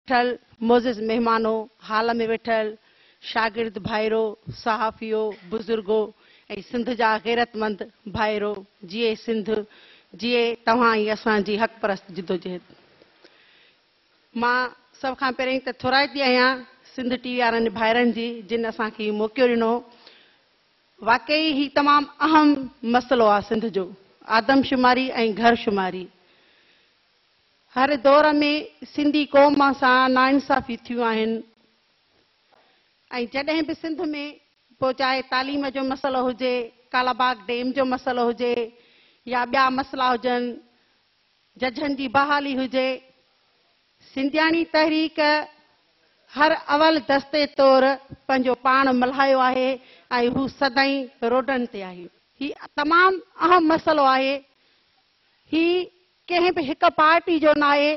ويٺل معزز مهمانو، هال ۾ ويٺل شاگرد ڀائرو، صحافيو، بزرگو ۽ سنڌ جا غيرتمند ڀائرو، جيئي سنڌ، جيئي توهان ۽ اسان جي حق پرست جدوجهد. مان سڀ کان پهرين ته ٿورائتي آهيان سنڌ ٽي وي وارن ڀائرن جي جن اسان کي هي موقعو ڏنو. واقعي هي تمام اهم مسئلو آهي سنڌ جو، آدمشماري ۽ گهر شماري. هر دور ۾ سنڌي قوم سان ناانصافي ٿيون آهن ۽ جڏهن به سنڌ ۾ پوء چاهي تعليم جو مسئلو هجي، ڪالاباغ ڊيم جو مسئلو هجي يا ٻيا مسئلا هجن، ججن جي بحالي هجي، سنڌياڻي تحريڪ هر اول دستي طور پنهنجو پاڻ ملهايو آهي ۽ هو سدائين روڊن تي آهي. هي تمام اهم مسئلو آهي. هي ڪنهن به هڪ پارٽي جو ناهي،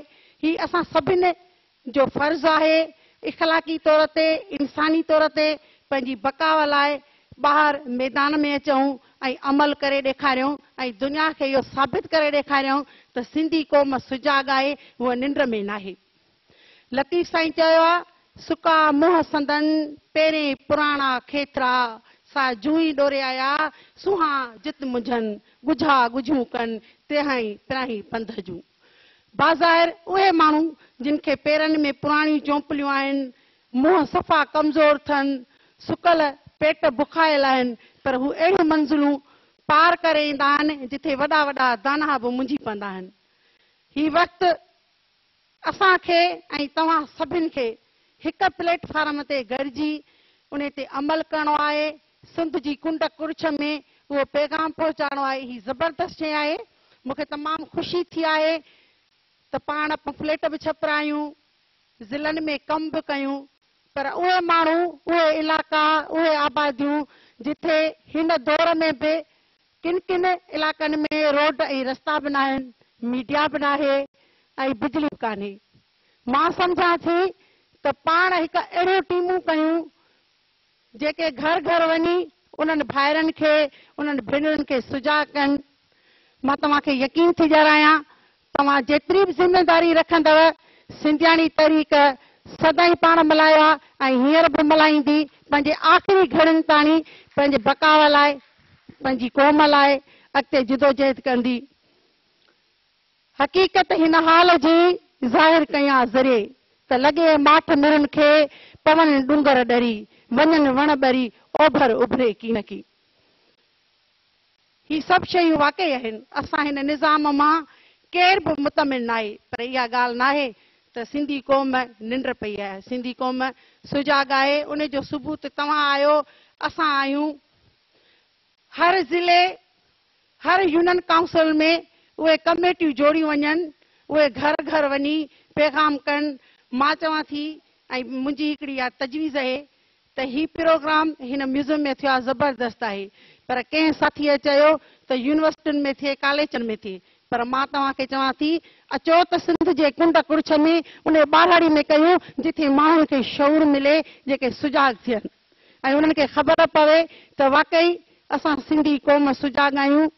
هي اسان سڀن جو فرض آهي، اخلاقي طور تي، انساني طور تي پنهنجي بقاء لاء ٻاهر ميدان ۾ اچون ۽ عمل ڪري ڏيکاريون ۽ دنيا کي اهو ثابت ڪري ڏيکاريون ته سنڌي قوم سجاڳ آهي، هوء ننڊ ۾ ناهي. لطيف سائين چيو آ، سڪا منهن سندن، پيرين پراڻا کيٿرا، سا جوئي ڏوري آيا، سونهان جت منجهن، ڳجها ڳجهيون ڪن، تهائين پراهين پنڌ جون. باظاهر اهي ماڻهو جن کي پيرن ۾ پراڻيون چونپليون آهن، منهن صفا ڪمزور ٿن، سڪل پيٽ بکايل آهن، پر هو اهڙيون منزلون پار ڪري ايندا آهن، جٿي وڏا وڏا داناهه به منجهي پوندا آهن. هي وقت اسان کي ۽ توهان سڀن کي هڪ پليٽ فارم تي گڏجي انهي تي عمل ڪرڻو آهي، سنڌ جي ڪنڊ ڪڙڇ ۾ اهو پيغام پهچائڻو آهي، هي زبردست شيء آهي، مون کي تمام خوشي ٿي آهي ته پاڻ پمفليٽ به ڇپرايون، ضلعن ۾ ڪم به ڪيون پر اهي ماڻهو، اهي علائقا، اهي آباديون جٿي هن دور ۾ به ڪن ڪن علائقن ۾ روڊ ۽ رستا به ناهن، ميڊيا به ناهي ۽ بجلي به ڪانهي. مان سمجهان ٿي ته پاڻ هڪ اهڙيون ٽيمون ڪيون جيڪي گهر گهر وڃي انهن ڀائرن کي، انهن ڀينرن کي سجاڳ ڪن. مان توهان کي يقين ٿي ڏيارايان توهان جيتري به ذميداري رکندؤ، سنڌياڻي تحريڪ سدائين پاڻ ملهايو آ ۽ هينئر به ملهائيندي، پنهنجي آخري گهڙين تاڻي پنهنجي بقاء لاء، پنهنجي قوم لاء اڳتي جدوجهد ڪندي. حقيقت هن حال جي ظاهر ڪيان ذري ته لڳي ماٺ مرن کي، پون ڏونگر ڏري، وڃن وڻ ٻري، اوڀر اڀري ڪينڪي. هي سڀ شيون واقعي آهن. اسان هن نظام مان ڪير به مطمئن ناهي پر اها ڳالهه ناهي ته سنڌي قوم ننڊ پئي آهي. سنڌي قوم سجاڳ آهي ان جو ثبوت توهان آهيو، اسان آهيون. هر ضلعي، هر يونين ڪائونسل ۾ اهي ڪميٽيون جوڙيون وڃن، اهي گهر گهر وڃي پيغام ڪن. مان چوان ٿي ۽ منهنجي هڪڙي اها تجويز اهي ته هي پروگرام هن ميوزم ۾ ٿيو آهي زبردست آهي پر ڪنهن ساٿيء چيو ته يونيورسٽين ۾ ٿئي ڪاليجن ۾ ٿئي پر مان توهان کي چوان ٿي اچو ته سنڌ جي ڪنڊ ڪڙڇ ۾ انهي ٻهراڙي ۾ ڪيون جٿي ماڻهن کي شعور ملي جيڪي سجاڳ ٿين ۽ انهن کي خبر پوي ته واقعي اسان سنڌي قوم سجاڳ آهيون.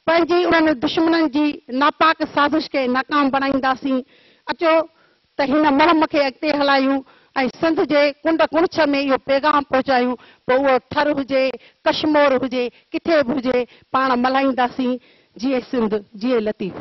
پنهنجي انهن دشمنن جي ناپاڪ سازش کي ناڪام بڻائينداسين، اچو ته هن مهم کي اڳتي هلايون ۽ سنڌ جي ڪنڊ ڪڙڇ ۾ اهو پيغام پهچايون، پوء اهو ٿر هجي، ڪشمور هجي، ڪٿي به هجي، پاڻ ملهائينداسين، جيئي سنڌ، جيئي لطيف.